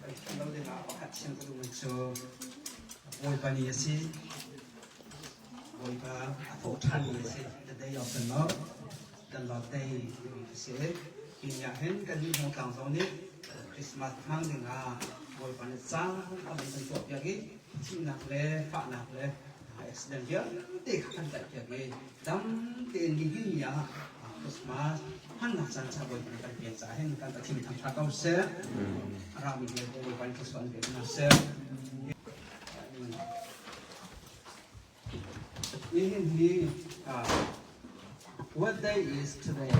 Kan philh lo dingah pakhat chim ka duhmi cu Bawipa ni a si. Bawipa a thawh ṭhan ni a si. The day of the Lord, the Lord Day timi a si. Hi ni ah hin kan nih Hmawngtlang zong nih Christmas hmang dingah Bawipa nih caan a van kan tuahpiak i thihnak le fahnak le accident vialte kha kan tlaihpiak i dam tein nihin ni ah Christmas hmannak caan ca Bawipa nih kan pek caah hin kan Pathian thangṭhat ko seh. A rami vialte Bawipa nih thluachuah an pe hna seh. Nihin hi what day is today?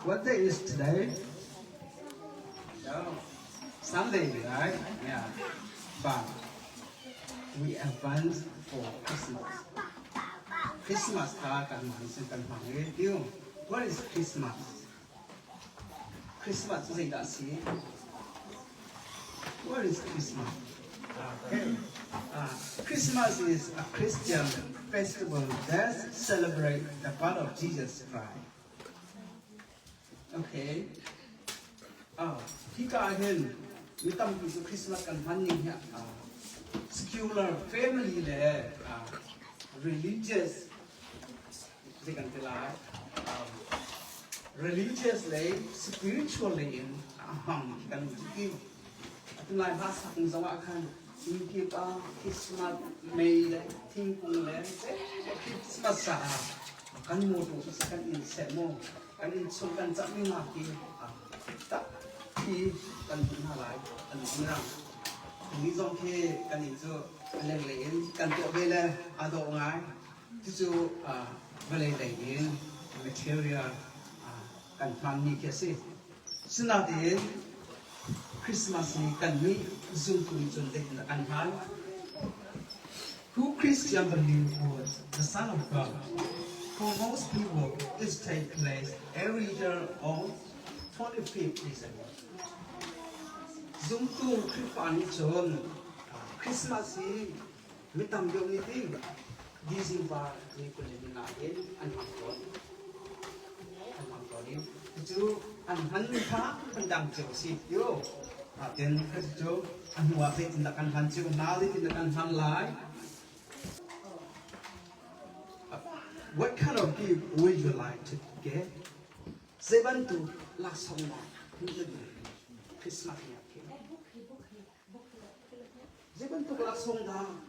What day is today? No, Sunday, right? Yeah. But we advance for Christmas. Christmas kha kan hmang sin kan hmang i tiu. What is Christmas? Christmas cu zeidah a si? What is Christmas? Okay. Christmas is a Christian festival that celebrates the birth of Jesus Christ. Okay. Ah, hika ah hin mi tampi cu Christmas kan hman ning hi secular family le religious zei kan ti lai religious lei spiritual lei in a hmang kan ti. Atu lai hla sak zong ah khan inn ah Christmas mei le thingkung le Christmas caah kan motor siseh kan inn seh maw kan inn chung kan cahmi nak hi tak hi kan hmuh hna lai an um Ni zong khi kan inn cu a lenglei in kan tuah ve le aa dawh ngai. Cucu vawlei lei in material kan hmanmi khi a si. Sinain Christmas hi kannih zumtu nih cun zeitindah kan hman? Who Christian believe was the Son of God? For most people, it takes place every year on 25th December. Zumtu Khrihfa nih cun Christmas hi mi tam deuh nih ti December ni 25 in an hmang tawn. An hmang tawn i cucu an hman kha phundang cio a si tiu. Natin cucu a hnu ah zeitindah kan hman cio hna, zeitindah kan hman lai. What kind of gift would you like to get? Zei bantuk laksawng dah hmuh na duh Christmas ni ah khin? Zei bantuk laksawng dah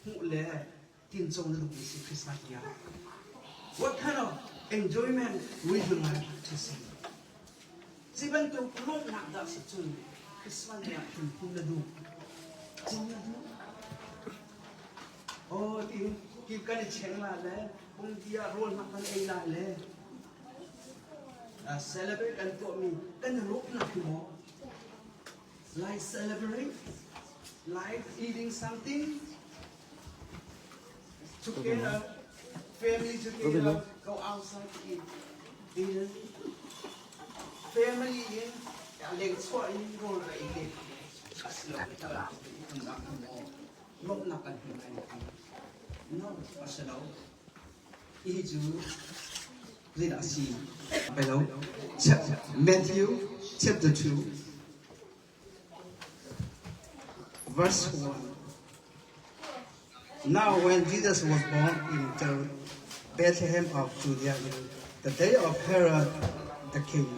hmuh le tinco na duhmi si Christmas ni ah? What kind of enjoyment would you like to see? Zei bantuk lawmhnak dah si cun Christmas ni ah khin hmuh na duh? Co na duh? Oh, ti ki kan i cheng la le pungti ah rawl hmanh kan ei lai le celebrate kan tuahmi kan lawmhnak hi maw like celebrate like eating something together family together go outside to eat dinner family in leng chuah in rawl ra ei te lawmhnak kan hmu lai no a si lo Hihi cu zeidah a si? Lo. Matthew chapter 2 verse 1. Now when Jesus was born in the Bethlehem of Judea in the day of Herod the king,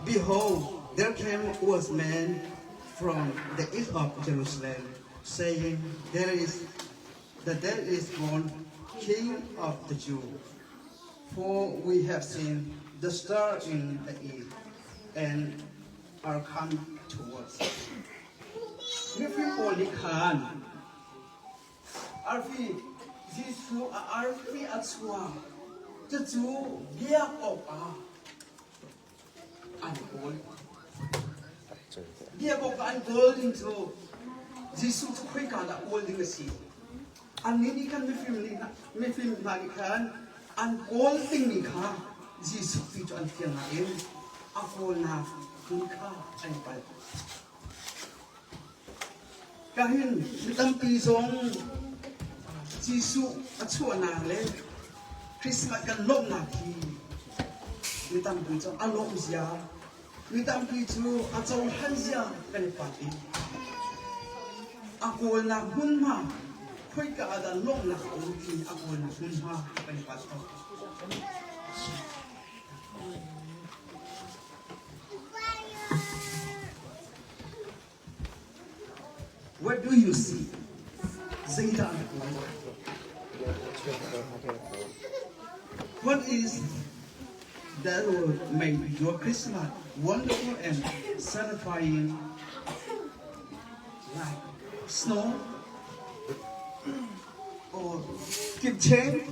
behold, there came wise men from the east of Jerusalem, saying, There is the dead is born King of the Jews. For we have seen the star in the east and are come towards. Mifim pawl nih khan arfi Jesuh a arfi a chuak cucu biak awkah an kawl. Biak awkah an kawl ding cu Jesuh cu khoika dah kawl ding a si? Annih nih khan mifim nih mifim hna nih khan an kawl dingmi kha Jesuh ti cu an fiang nain a kawlnak hmun kha an i palh. Kahin mi tampi zong Jesuh a chuahnak le Christmas kan lawmhnak hi mi tampi cu a lawmh zia. Mi tampi cu a cohlan zia kan i pat i a kawlnak hmunhma khoika ah dah lawmhnak a um ti a kawlnak hmunhma kan i pat ko. What do you see? Zeidah na kawl? What is that will make your Christmas wonderful and satisfying like snow or give change,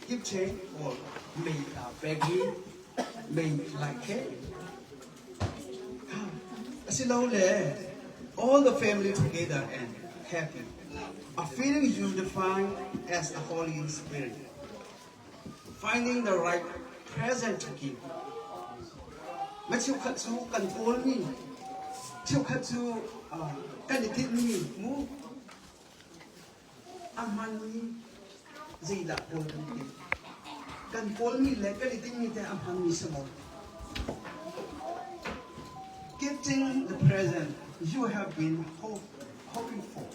give change or make a baggy, make like cake. Asilole, all the family together and happy. A feeling you define as the Holy Spirit. Finding the right present to give. Ma cheukhat cu kan kawlmi, cheukhat cu kan i tinhmi mu a hmanmi zeidah kawl kan ti? Kan kawlmi le kan i tinhmi te a hmanmi si maw? Getting the present you have been hope, hoping for.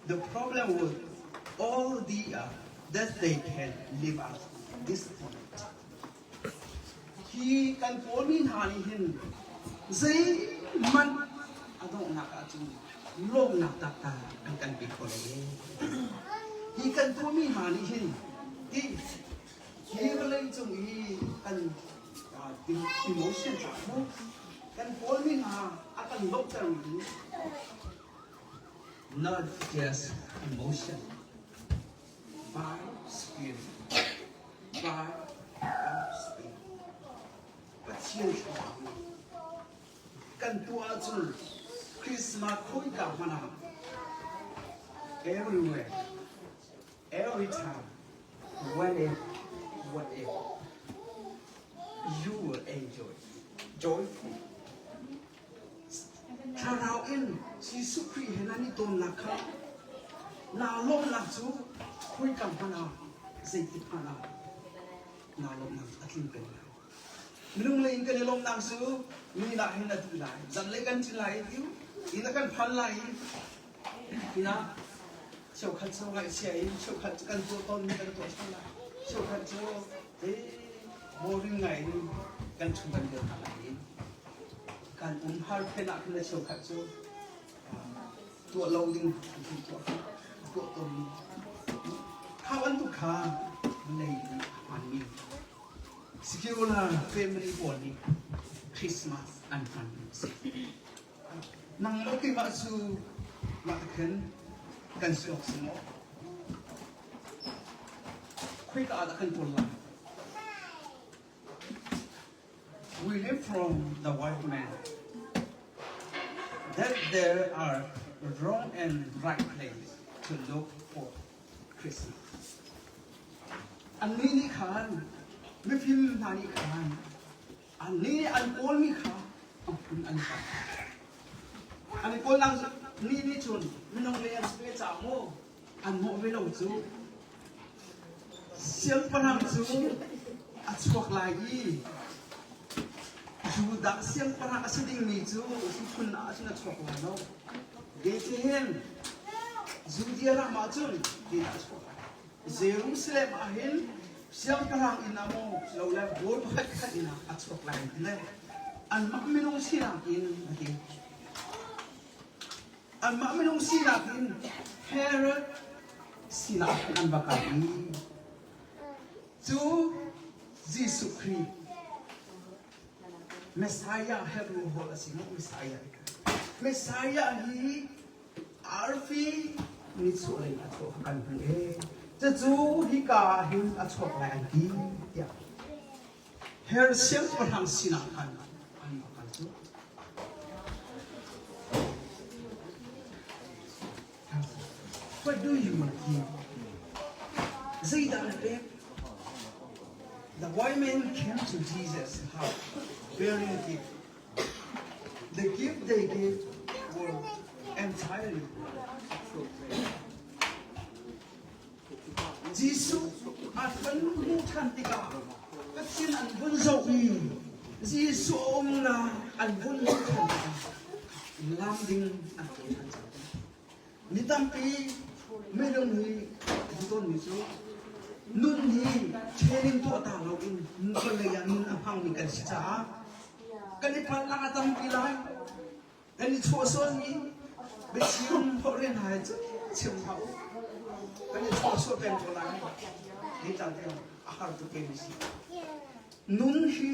The problem with all the that they can live out disappointment. Hi kan kawlmi hna nih hin zeihmanh a donghnak ahcun lawmhnak taktak an kan pe kho lo ee. Hi kan tuahmi hna nih hin ti hi vawlei cung i kan emotion caah mu kan kawlmi hna a kan lawmhtermi not just emotion by spirit by God's Spirit. Pathian thlarau nih kan tuah ahcun Christmas khawika hmanh ah everywhere, every time, whenever, whatever, you will enjoy joyful. Thlarau in Jesuh Khrih he nan i tawnnak kha naa lawmhnak cu khoika hmanh ah zeitik hmanh ah naa lawmhnak a tling peng lai. Minung lei in kan i lawmhnak cu mi lah hin a duh lai, zanlei kan ṭin lai i tiu, inn a kan phan lai i inn ah cheukhat cu ngaihchia in cheukhat cu kan tuah tawnmi kan tuah ṭhan lai, cheukhat cu boring ngai in kan ṭhu kan dir hna lai i kan umhar phen ah khin le cheukhat cu tuah lo ding an tuah tuah tawnmi kha bantuk kha lei nih a hmanmi secular family pawl nih Christmas an hmanmi a si. Nang le keimah cu mah khin kan si awk si maw? Khoika ah dah kan kawl lai? We live from the white man that there are wrong and right place to look for Christmas. Annih nih khan mifim hna nih khan annih nih an kawlmi kha a hmun an kal. An i kawl lang ni nih cun minung lei an si ve caah maw an mawh ve lo cu Siangpahrang cu a chuak lai i Judah siangpahrang a si dingmi cu hi phun ah cun a chuak lai lo. Bethlehem, Judea ram ah cun tiin a chuak lai. Jerusalem ah hin siangpahrang inn ah maw lo le bawi pakhat khat inn ah a chuak lai ti le anmah minung sinak in a ti. Anmah minung sinak in Herod sinah khan an va kal i cu Jesuh Khrih Messiah Hebrew holh a si maw Messiah Messiah hi arfi nichuahlei a chuah kha kan hmuh ee cucu hika ah hin a chuak lai an ti tiah Herod siangpahrang sinah khan an va kal cu. What do you give? Zeidah na pek? The wise men came to Jesus' house bearing gift. The gift they gave were entirely appropriate. Jesuh a kan hmuh ṭhan tikah Pathian an vun zoh i Jesuh a umnak an vun hmuh ṭhan tikah lam ding an kawl ṭhan cang. Mi tampi minung hi an tawnmi cu nun hi training tuah ta loin vawlei ah nun a hmangmi kan si caah kan i palhnak a tampi lai. Kan i chuahsualmi biachim holh hna hi cu chim hlah u. Kan i chuahsual peng ko lai. Zeicahtiah a har tuk mi si. Nun hi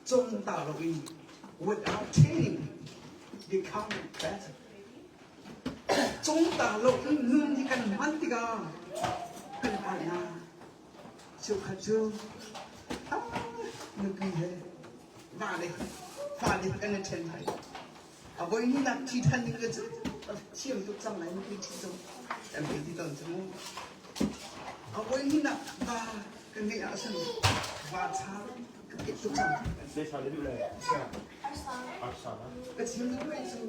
cong ta loin without training become better. Cung ta loin nun hi kan hman tikah kan palhnak cheukhat cu nupi he va le fale kan i ṭhen lai. A voi hnihnak ṭhi ṭhan ding le cu thiam tuk cang lai nupi ṭhi cu kan pe ti tawn cu mu. A voi hnihnak va kan ngeih ahcun va cha ka pet tuk cang. Ka chim duhmi cu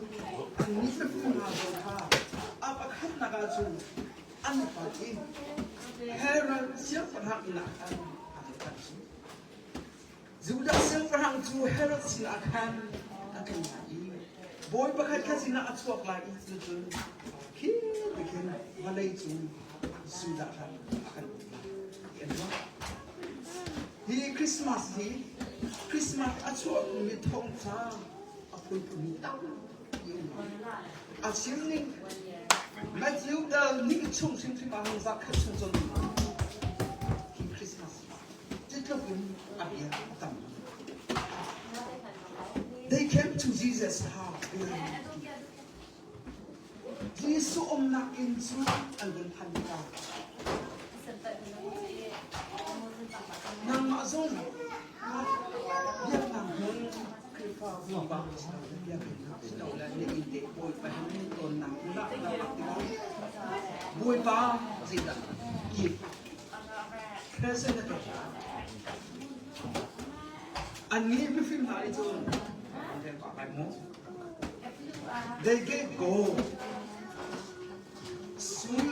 an ni fim hna zong kha a pakhatnak ahcun an palh i Herod siangpahrang inn ah khan an kal. Judah siangpahrang cu Herod sinah khan a tlung lai i bawi pakhat kha sinah a chuak lai i cucun khi ti khin vawlei cu Judah ram a kan uk lai ti an ruah. Hi Christmas hi Christmas a chuahmi thawngca a phunphun tampi um. A chim ning Matthew dal ni chung hrimhrim ah hung zakhat chung cawn hi Christmas Zeitluk in a bia a tam. They came to Jesus house. Jesuh umnak inn cu an vun phan tikah nangmah zong biaknak hmun Khrihfabu bang biakinn silole na inn te Bawipa he nan tonnak hmun ah na rak tikah Bawipa zeidah give Present na tuah. Annih mifim hna nih cun an rel pah lai maw? They gave gold. Sui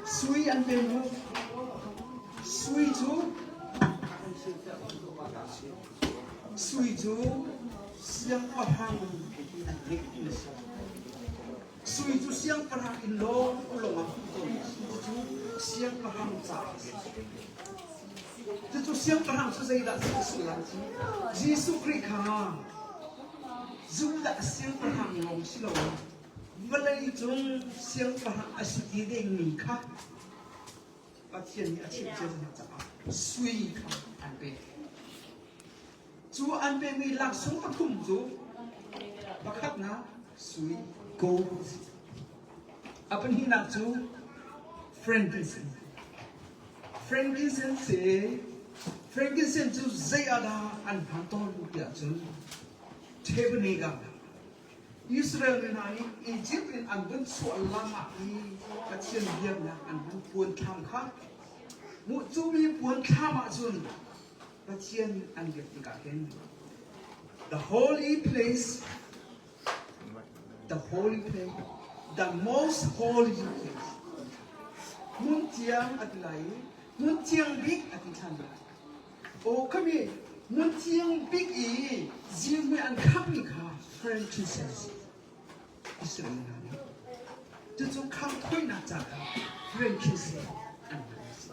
Sui an pe mu. Sui cu Sui cu siangpahrang an ngeih a si. Sui cu siangpahrang inn lawng lawng ah hmuh tawn a si. Cucu siangpahrang caah a si. Cucu siangpahrang cu zeidah a sullam cu Jesuh Khrih kha Judah siangpahrang lawng si loin vawlei cung siangpahrang a si ti dingmi kha Pathian nih a chimh cia hna caah sui kha an pek. Cu an pekmi laksawng pathum cu pakhatnak sui gold a si. A pahnihnak cu frankincense. Frankincense hi frankincense cu zei ah dah an hman tawn tiah cun Tabernacle Israel mi hna nih Egypt in an vun chuah lam ah i Pathian biaknak an hman puan thlam kha cu mi puan thlam ah cun Pathian an biak tikah hin the holy place, the holy place, the most holy place, hmun thiang a ti lai i hmun thiang bik a ti ṭhan lai. Aw khami hmun thiang bik i zihmui an khammi kha frankincense Israel hna nih cucu khanghthawinak ca kha frankincense an hman a si.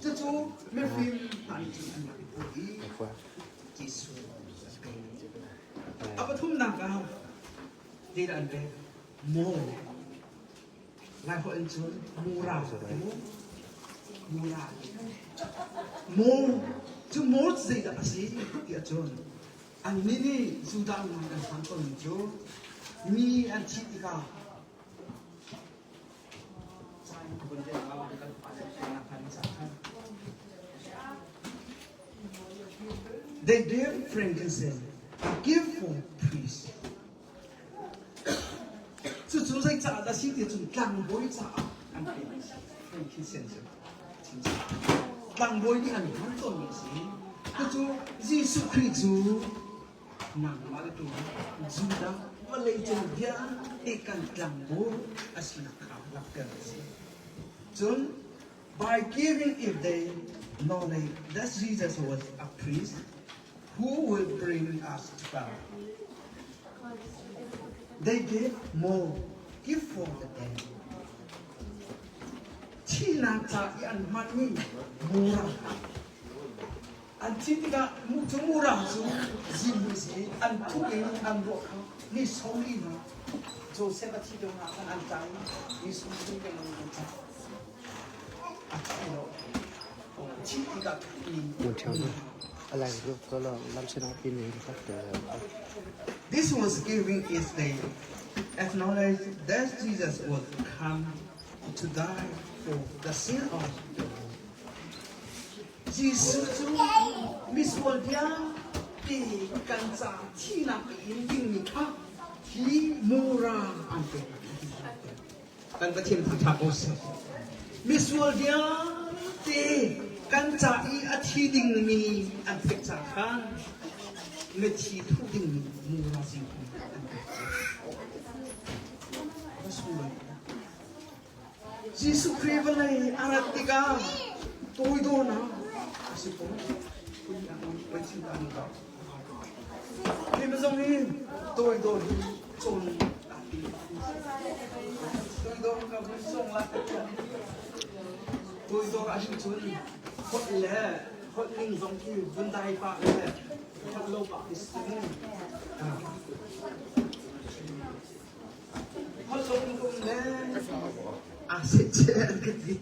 Cucu mifim hna nih cun an rak i put i Jesuh an pek. A pathumnak ah zeidah an pek? Myrrh. Laiholh in cun mura ti mu. Mura. Mur cu mur zeidah a si ti ahcun annih nih Judah mi an hman tawnmi cu mi an thih tikah They gave frankincense, a gift for priests. Cucu zeicah dah si ti cun tlangbawi caah an pek frankincense cu. Tlangbawi nih an hman tawnmi a si. Cucu Jesuh Khrih cu nangmah le tu Judah vawleicung vialte kan tlangbawi a sinak kha langhter a si. Cun. By giving if they knowledge that Jesus was a priest who will bring us to God. They gave more gift for the dead. Thihnak ca i an hmanmi mura an thi tikah cu mura cu zihmui si an thuh i an ruah kha ni sawmli hna Joseph a thi dong ah khan an tlai ni 30 kan an tlai. A thi lo. Thi tikah thuhmi. This was giving is they acknowledge that Jesus was come to die for the sin of the world. Jesuh cu misual vialte kan ca thihnak in dingmi kha hi mura an pek. Kan Pathian thangṭhat ko seh. Misual vialte kan ca i a thi dingmi an theih ca khan mithi thuh dingmi mura zingpi an pek. Va sunglawi. Jesuh Khrih vawlei a rat tikah toidornak a si ko. Hi zong hi toidor hi cawn aa tim. Toidor ka vun song la ka tuah. Toidor ah hin cun holh le holh ning zong khi vun dai pah le holh lo pah khi si. Holh lo in um le aa sehcheh an ka ti.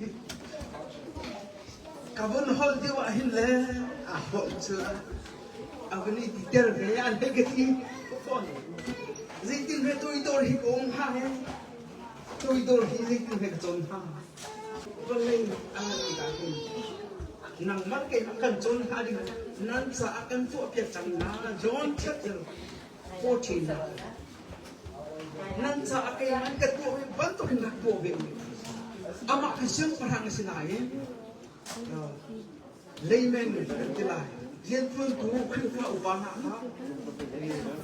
Ka vun holh deuh ah hin le aa holh cu a vun i titer ve an hei ka ti. Zeitin he toidor hi ka um hnga he? Toidor hi zeitin he ka cawn hnga? Vawlei a ngan tikah hin nangmah keimah kan cawn hnga ding nan caah kan tuahpiak cang na John chapter 14 Nan caah keimah ka tuah ve bantukin rak tuah ve u. Amah kha siangpahrang a si nain layman kan ti lai. Rianṭuantu Khrihfa upa hna kha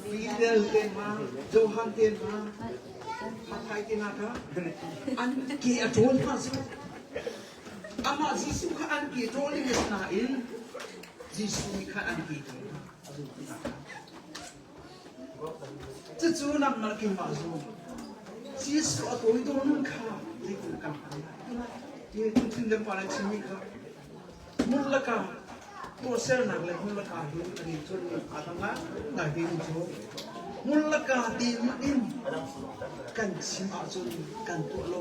Peter te hna, Johan te hna, Mathai te hna kha an ke a ṭawl hna cu. Amah Jesuh kha an ke ṭawl ding a si nain Jesuh nih khan an ke ṭawl hna a zultu hna kha. Cucu nangmah keimah zum. Jesuh a toidor nun kha zeitin kan hman lai? Ti tuchun le pa le chimmi kha hmun laka tuahsernak le hmun laka hin an i cun aa dang ngai te cu hmun laka ti in kan chim ahcun kan tuah lo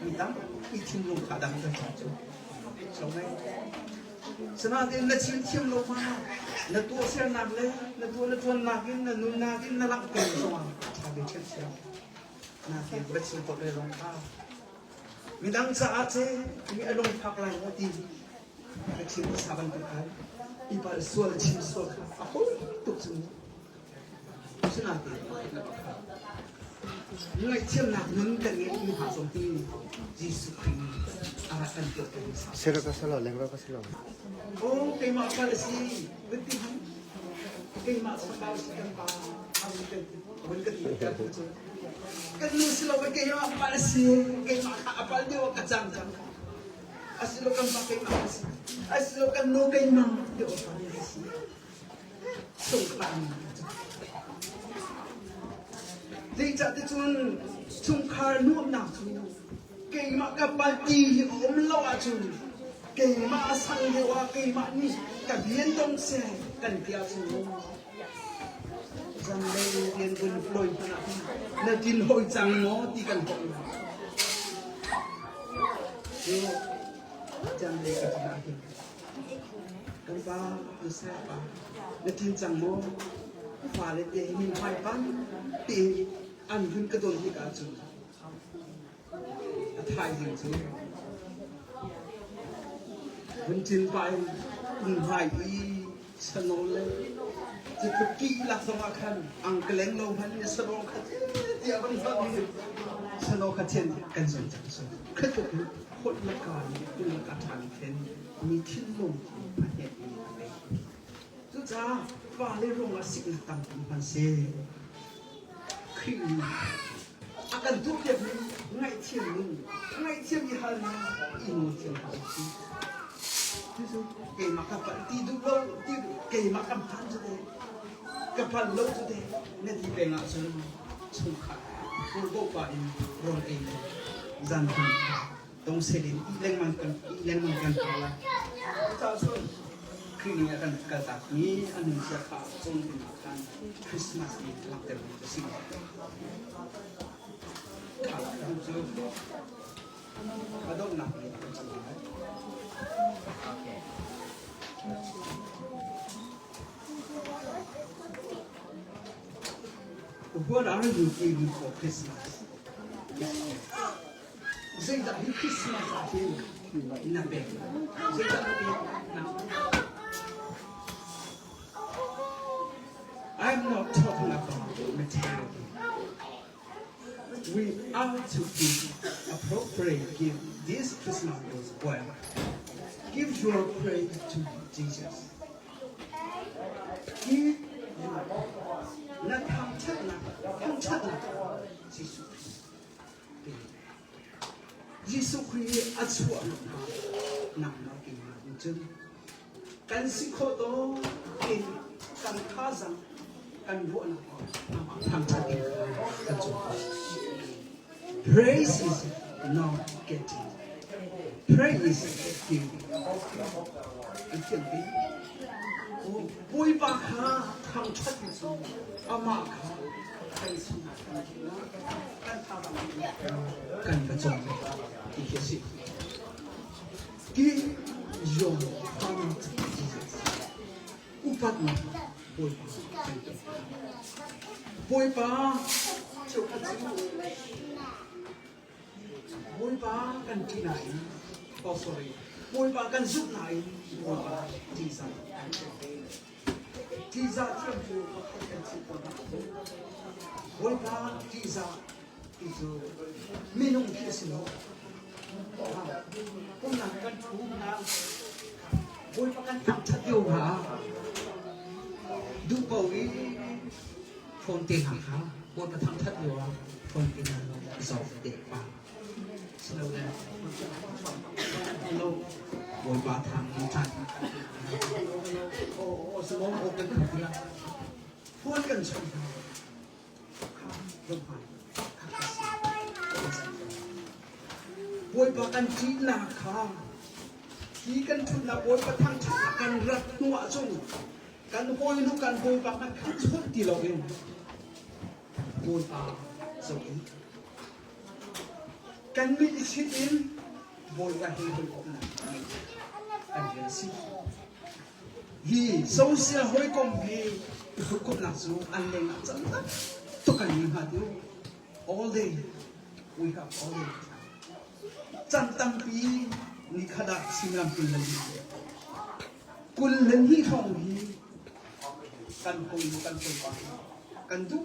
mi dang i thinlung kha dang kan cang cu. So ngai. Sinain na chim thiam lo ma na tuahsernak le na tuah na ṭuannak in na nunnak in na langhter zongah ṭha ve ṭhiamṭhiam. Nakin va chim tok le zong kha midang caah ce mi a lungfak lai maw ti ka chim hmasa bantuk khan i palh sual chim sual kha a fawi tuk cu mu. Asinain ngaihthiamnak nun kan ngeihmi hna zong hi Jesuh Khrih nih a rak kan tuahter Sira ka salo, lengra ka salo. Oh, keimah pal a si. Vun ti hmanh. Keimah chambau si kan pa. Vun ka ti kan cu. Kan nu si lo keimah pal a si. Keimah kha a pal deuh ka cang cang. Asilo kan pa keimah a si. Asilo kan nu keimah deuh a si. Zeicahticun chungkhar nuamhnak cu keimah ka palti hi a um lo ahcun keimah a sang deuh ah keimah nih ka rian dong seh kan ti ahcun zanlei rian vun lawi hmanh ah na tin hawi cang maw ti kan hawk cu zanlei ka tin ah hin Kan pa, kan sayapa, na ṭin cang maw? Fale te hi min hmaipan tein an hun ka don tik ahcun a thaizing cu vun ṭin pah in inn hmai i sanawl le cutluk kih lak zongah khan angkeleng lo hmanh in sanawl kha tiah van hmang in sanawl kha thian kan zon cang so kha tluk in holh le kaa nih tul le ka ṭha nih khin mi thinlung a hnet mi a ngei. Cucaah fale ruangah siknak tampi hman seh. Khrih nih a A kan duhpiakmi ngaihthiam ning, ngaihthiam i halnak i nawl thiam hna usih. Cucu keimah ka palh ti duh lo, ti keimah kan phan cu te, ka palh lo cu te na ti peng ahcun chungkhar purbo pa in rawl ei le zan hman tongset in ih lengmang kan ih lengmang kan hau lai. Cucaah cun Khrih nih a kan kaltakmi a nunzia kha cawn dingah khan Christmas i langhtermi a si. Kha cu a donghnak lei kan cang lai. What are you giving for Christmas? Zeidah hi Christmas ah hin na pek? Zeidah na pek? I'm not talking about material. We are to give appropriate gift this Christmas as well. Give your praise to Jesus. Give your na thangṭhatnak thangṭhatnak Jesuh Khrih. Jesuh Khrih i a chuahnak nangmah keimah in cun kan si khawh tawk in kan thazaang kan ruahnak amah thangṭhat in kan cung. Praise is not getting. Praise is giving. An thiam pi. Bawipa kha thangṭhat cu amah kha kan sinah kan kan kan va cawm ti khi a si. Give your honor to Jesus. Upatnak Bawipa kan pek. Bawipa cheukhat cu Bawipa kan ṭih nain, oh sorry, Bawipa kan zumh nain Bawipa ṭihzah kan pek. Ṭihzah thiam cu pakhat kan chimh ko hna. Bawipa ṭihzah ti cu minung khi a si lo. Pumnak kan ṭhu hna, Bawipa kan thangṭhat lio hna ah duh ko i phone te hna kha Bawipa thangṭhat lio ah phone te hna zoh te pa. Silole lo Bawipa thang in chan o small open kha phone kan chom hna Bawipa kan ṭihnak kha hi kan ṭhutnak Bawipa thangṭhatnak kan rat hnu ahcun kan hawinu kan Bawipa hmanh kha chawnh ti loin Bawipa zoh in kan mit i chit in Bawipa he hawikomhnak kan rian a si. Hi social hawikom hi i hawikomhnak cu an leng ah cang tuk kan ngei hnga ti all day we have all day cang tampi ni khat ah suimilam 22 22 hrawng hi kan hawi kan hawipa kan duh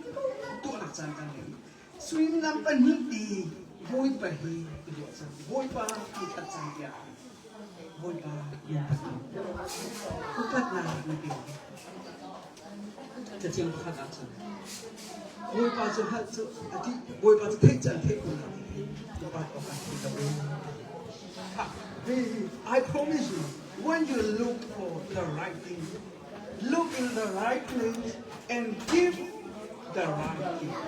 tuahnak caan kan ngei. Suimilam pahnih ti Bawipa hi i ruah cang. Bawipa ti khat cang tiah Bawipa upatnak na pe. Cathiang pakhat ah cun Bawipa cu hngalh cu a ti Bawipa cu theih cu an theih ko na ti hi upat awk an thei lo. I promise you, when you look for the right thing, look in the right place and give the right gift.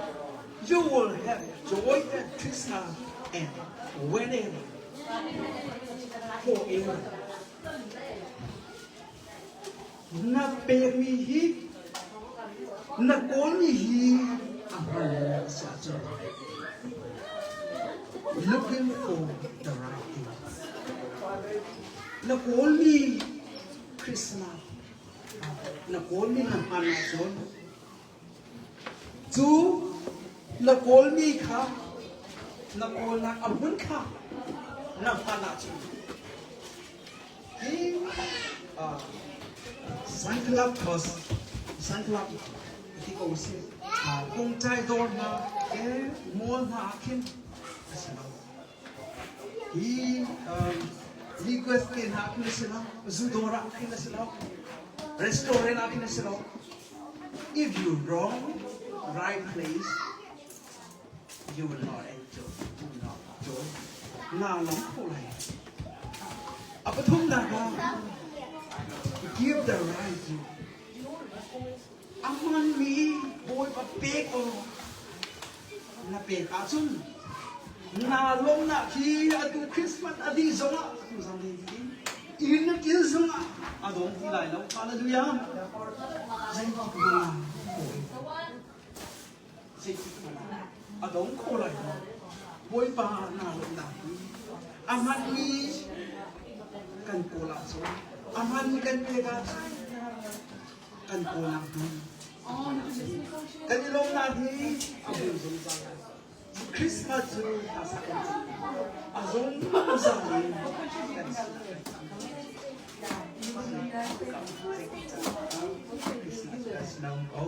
You will have joy at Christmas and whenever, forever. Na pekmi hi na kawlmi hi a hman si ahcun looking for the right thing. Na kawlmi Christmas na kawlmi na hman ahcun cu na kawlmi kha na kawlnak a hmun kha na hman ahcun hi Sankhlap House Sankhlap ti ko si kungcai dawr hna ke mall hna ah khin a si lo. Hi request te hna khin a si lo, zu dawr ah khin a si lo, restaurant ah khin a si lo. If you wrong right place, You will not enjoy. You will not joy. Naa lawm kho lai. A pathumnak ah give the right you. A hmanmi Bawipa pek aw na pek ahcun naa lawmnak hi atu Christmas a dih zongah tu zang ding inn na kil zongah a dong ti lai lo. Hallelujah. Zeitik hmanh ah zeitik hmanh ah a dong kho lai lo. Bawipa naa lawmnak hi a hmanmi kan kawl ahcun a hmanmi kan pek ahcun kan kawlnak hmun kan i lawmnak hi a hmun zungzal lai. Christmas cu a zungzal in kan si. Christmas ko.